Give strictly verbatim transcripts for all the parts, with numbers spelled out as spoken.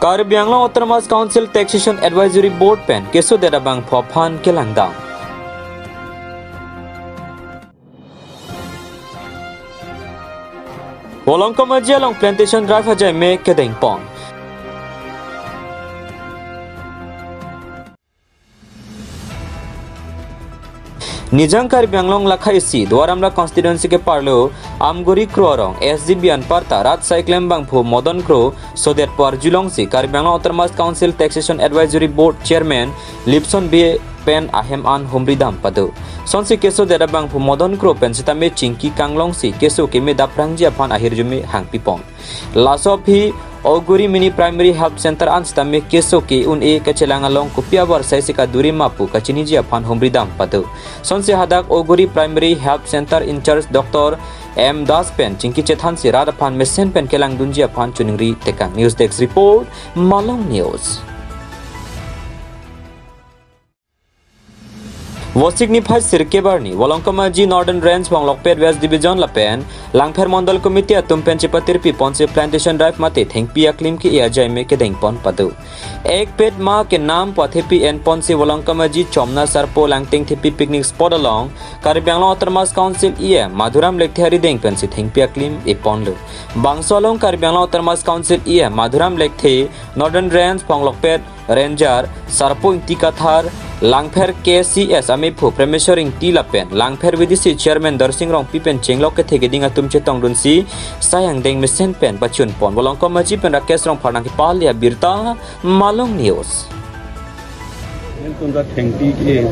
Karbi Anglong Autonomous Council Taxation Advisory Board pen kesodet abangphu aphan kelangdam. Volongkom Aji along plantation drive ajaime kedengpon. Nijang Karbi Anglong lakha isi Duar Amla constituency keparlo Amguri Kro arong S G B anparta rat saiklem abangphu Modon Kro sodetpo arjulongsi Karbi Anglong Autonomous Council Taxation Advisory Board Chairman Lipson Bey pen ahem an humridam pado. Sonsi kesodet abangphu Modon Kro pen sitame chingki kanglongsi keso keme daprangji aphan ahirjume hangpipon. Laso aphi Oguri Mini Primary Health Center an sitame keso ke-un-e kachelang along kopi abar saisi kaduri ma pu kachiniji aphan humridam pado. Sonsi hadak Oguri Primary Health Center in charge Doctor M Das pen chingki chethansi rat aphan mesen pen kelangdunji aphan choningri tekang. News Desk Report, Malong News. Vosik niphai sirkep arni Volongkom Aji Northern Range Phonglokpet West Division lapen Langpher Mondol Committee atum pen chepatirpi ponsi plantation drive mate thengpi aklim ke-e ajaime kedengpon pado. Ek pet maa ke naam pu athepi enponsi Volongkom Aji Chomna Sarpo Langteng Thepi picnic spot along Karbi Anglong Autonomous Council E M Madhuram Lekthe arideng pensi thengpi aklim eponlo. Bangso along Karbi Anglong Autonomous Council E M Madhuram Lekthe, Northern Range Phonglokpet Ranger Sarpo Ingti Kathar, Langpher K C S amephu Premeshwar Ingti lapen Langpher V D C Chairman Darsing Rongpi pen chenglok kethe keding atum chetongdunsi sai angdeng mesen pen pachunpon. Volongkom Aji pen Rakesh Rongphar nangkepale abirta, Malong News. Nelitum ta thengpi ke,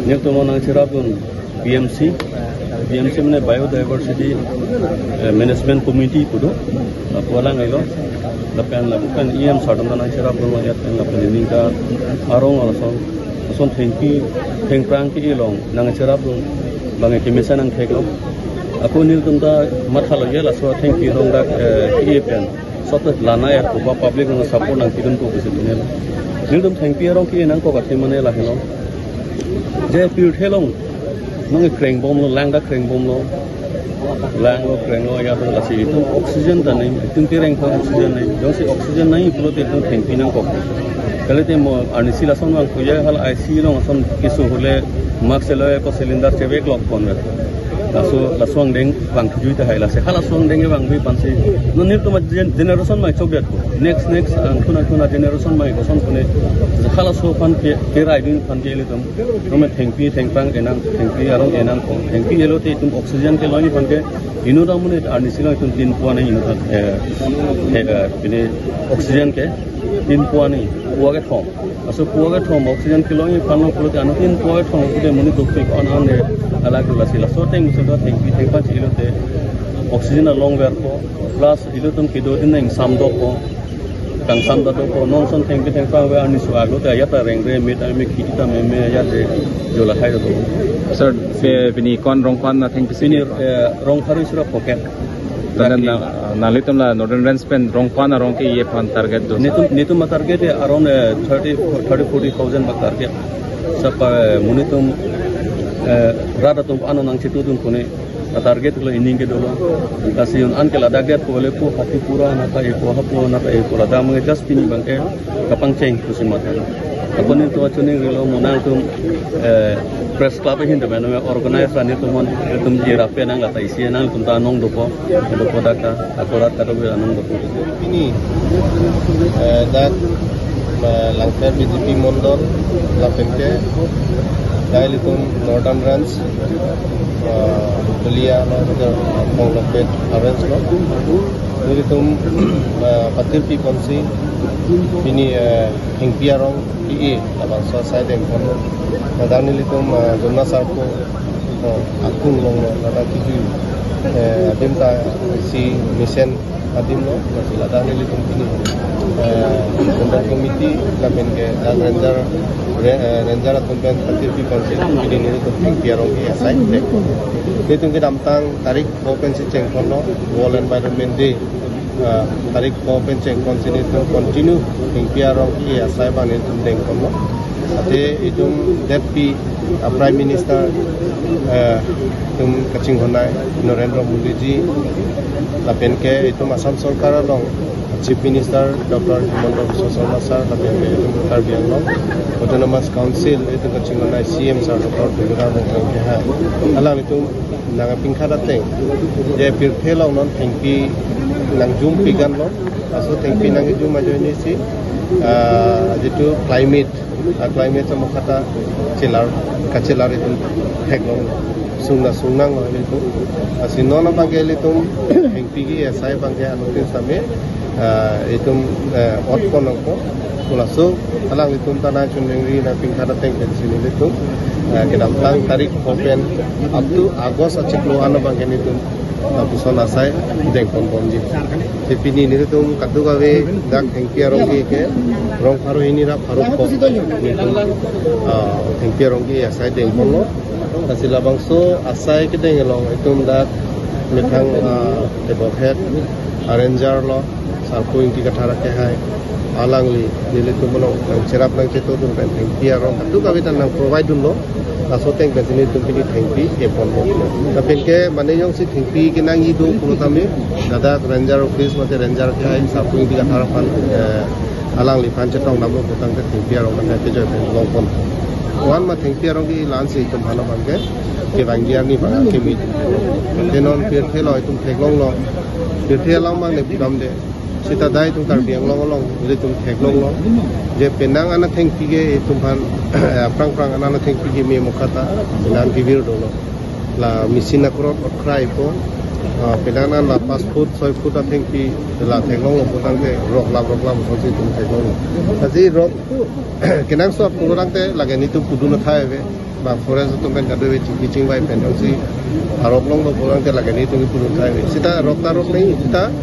nelitum nangcherapdun B M C, B M C mane Biodiversity, eh, Management Committee pu do, lapu alanglilo, lapen lapupen E M sir atum ta nangcherapdun lo ajat pen lapen ningka arong arloso, ason thengpi, thengphrang ke-e along nangcherapdun, bang ke mesen nangtheklo. Ako nelitum ta mathalo ye laso thengpi arong dak, eh, ke-e pen. Sot lana ya ko ba public nang support nangpidun ko bisi punya. Nelitum thengpi arong ke-e nangkok athema ne lahelo. Je pirthe along nang krengbomlo, lang dak krengbomlo. Langlo, krenglo, ya lasi itum oxygen ta nai, itum kereng ko oxygen nai. Jongsi oxygen nai pulote itum thengpi nangkok. Kalite mo arnisi lason vang puya hal I C U along ason keso hule mask lo ko cylinder chevek lok kon. Laso, laso angdeng vangthuji tahai lasi. Halaso angdeng vangthuji aphansi. Non nelitum a gen-, generation mai chokdet ko. Next, next, angthun angthun a generation mai koson pune. Halaso aphan ke, keraidun aphan ke ilitum. Nome thengpi, thengphrang enang, thengpi arong enang ko. Thengpi elote itum oxygen kelongji aphan ke. Inut amonit arnisi along itum tin pua nai inut, eh, eh, eh, ini oxygen ke. Tin pua nai, pua kethom. Laso pua kethom oxygen kelongji aphanlo pulote anuttin pua kethom pulote monit dopik on on de alag dula si. Laso ateng si do thengpi thengphrang si ilote oxygen along verpo plus ilotum kedo din nang samdokpo. Kangsam ta dokpo, non ason thengpi thengphrang ave arni su aglote ajat ta rengre, me ta me khiti ta me me ajat de jola khai do. Sir, pe-, pini ko-an rong ko-an athengpi si? Pini, eh, rong pharo sura pocket. Tanda na, nanglitum la Northern Range pen rong ko-an arong ke-e aphan target do? Netum, netum a target ya around, eh, thirty, thirty, forty thousand ba target. Sapa, eh, monit atum, eh, rat atum ano nangchetudun pune. A target lo ining kedo lo. Lasi un-an ke ladak det ko le pu hati pura nata e pu hapu nata e pu ladak mang just pini bang ke kapangcheng pusi mata. Ako nelitum choningrilo mo nangtum, eh, press club ahin do mena organize ra nelitum mon nelitum je rape nang lata isi nangtum ta anong dopo, dopo dak ta, ako rat kado anong dopo. Pini, eh, dak, eh, Langpher B J P Mondol lapen ke dak ilitum Northern Range, eh, Belia lo, Phonglokpet Range lo. Nelitum, eh, patirpi ponsi pini, eh, thengpi arong ke-e labangso asai dengpon. Ladak nelitum, eh, Jomna Sarpo, eh, akung along lo, ladak kiju, eh, adim ta isi mesen adim lo, lasi ladak nelitum pini, eh, Central Committee lapen ke dak ranger, re-, eh, ranger atum pen patirpi ponsi pini nelitum thengpi arong ke-e asai. Nelitum kedamtang tarik pho pensi chengponlo, World Environment Day. Ah, tarik ko pen chengkon si nelitum continue thengpi arong ke asai abang nelitum dengponlo. Ate itum detpi, ah, Prime Minister, eh, itum kachinghonnei Narendra Modi ji, lapen ke itum Assam Sorkar along Chief Minister Doctor Himanta Biswa Sarma sir, lapen ke itum Karbi Anglong Autonomous Council itum kachinghonnei C M sir Doctor Tuliram Ronghang ke ha. Alanglitum nangpinkhat ateng, je pirthe along non thengpi nangjum pigan lo, laso thengpi nangjum ajoine si, ah, jitu climate, ah, climate amukhata chelar, kachelar itum theklong, sungna sungnang lo itum. Lasi non abang ke ilitum thengpi ke asai abang ke anuttin sitame, ah, itum, eh, otpon nangpo. Laso alanglitum ta nangchoningri nangpinkhat ateng pensi nelitum, eh, kedamtang tarik ko pen up to August achiklo an abang ke nelitum lapuson asai dengponbomji. Te pini nelitum kadokave dak thengpi arong ke, ke rong pharo hini ra pharo kep nelitum, ah, thengpi arong ke asai dengponlo. Lasi labangso asai kedeng along itum dak methang, ah, department head, arranger lo, Sarpo Ingti Kathar akehai, alangli nelitum along nangcherap nangchetongdun pen thengpi arong kadokave ta nangprovide dunlo. Laso ateng pensi nelitum pini thengpi keponlo. Lapen ke mane jongsi thengpi kenangji do pulo tame, ladak ranger office mate ranger akehai Sarpo Ingti Kathar aphan, eh, alangliphan chetongdamlo pulotangte thengpi arong mane kejoi pen longpon. Ko-an ma thengpi arong ke la-ansi itum aphan abang ke kevangji arni abang ke mi. Te non pirthe along itum theklonglo. Pirthe along abang ne pidamde. Seta dai itum Karbi Anglong along, ilitum theklonglo. Je penang anathengpi ke itum aphan, aphrang phrang anathengpi ke me amukhata, penang kevir dolo. La machine akorot otkrai po, ah, penang an la pas foot, soi foot athengpi, la theklonglo pulotangte, rok lam, rok lam, ason si itum theklonglo. Lasi rok kenangsot pulotangte, lake nelitum pudun athai ave. Bang forest atum pen kadokave chingki chingvai pen jongsi arok longlo pulotangte lake nelitum pudun athai ave. Seta rok ta rok nangji, seta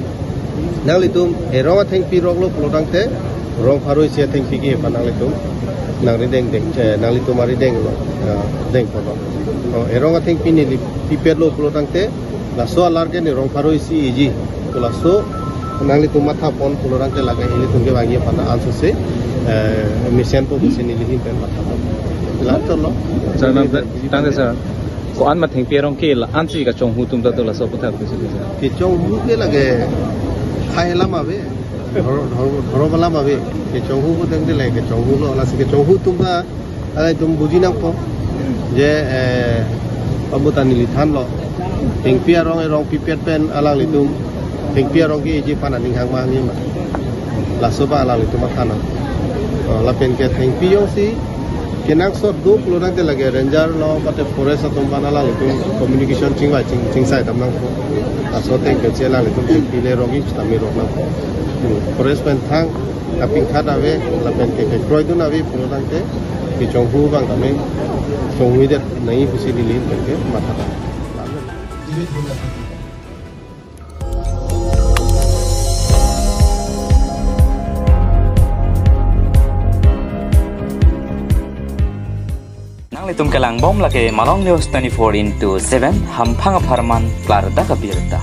nanglitum erong athengpi roklo pulotangte rong pharo isi athengpi ke aphan nanglitum nangrideng deng, eh, nanglitum arideng lo, eh, dengponlo. Oh, erong athengpi neli pipetlo pulotangte laso alar ke ne rong pharo isi eji. Laso nanglitum mathapon pulotangte lake ilitum kevangji aphan ansose, eh, mesenpo pusi neli ahin pen mathapon. La cholo. Sir, nang ta-, tangte sir. Ko-an ma thengpi arong ke la-ansi kachonghu atum ta do laso aputhak pusi sir. Kechonghu ke lake khei alam ave. Dhor-, dhor-, dhorom alam ave. Kechonghu pulotangte lake kechonghu lo, lasi kechonghu atum ta alanglitum buji nangpo. Je, eh, pamuta neli thanlo. Thengpi arong erong pipet pen alanglitum thengpi arong ke eji aphan aning hang ma hangji ma. Laso abang alanglitum matha nang. Oh, lapen ke thengpi jongsi kenangsot do pulotangte lake ranger lo mate forest atum aphan alanglitum communication chingvai ching, chingsai dam nangpo. Laso ateng pensi alanglitum thengpi le rokji sitame rok nangpo. Hmm, forest pen thang, apinkhat ave, lapen ke kekroidun ave pulotangte, kechonghu abang tame chonghuidet nangji pusi neli ahin pen ke matha tha. Nanglitum kelangbom lake Malong News twenty-four into seven, hamphang apharman klardak abirta.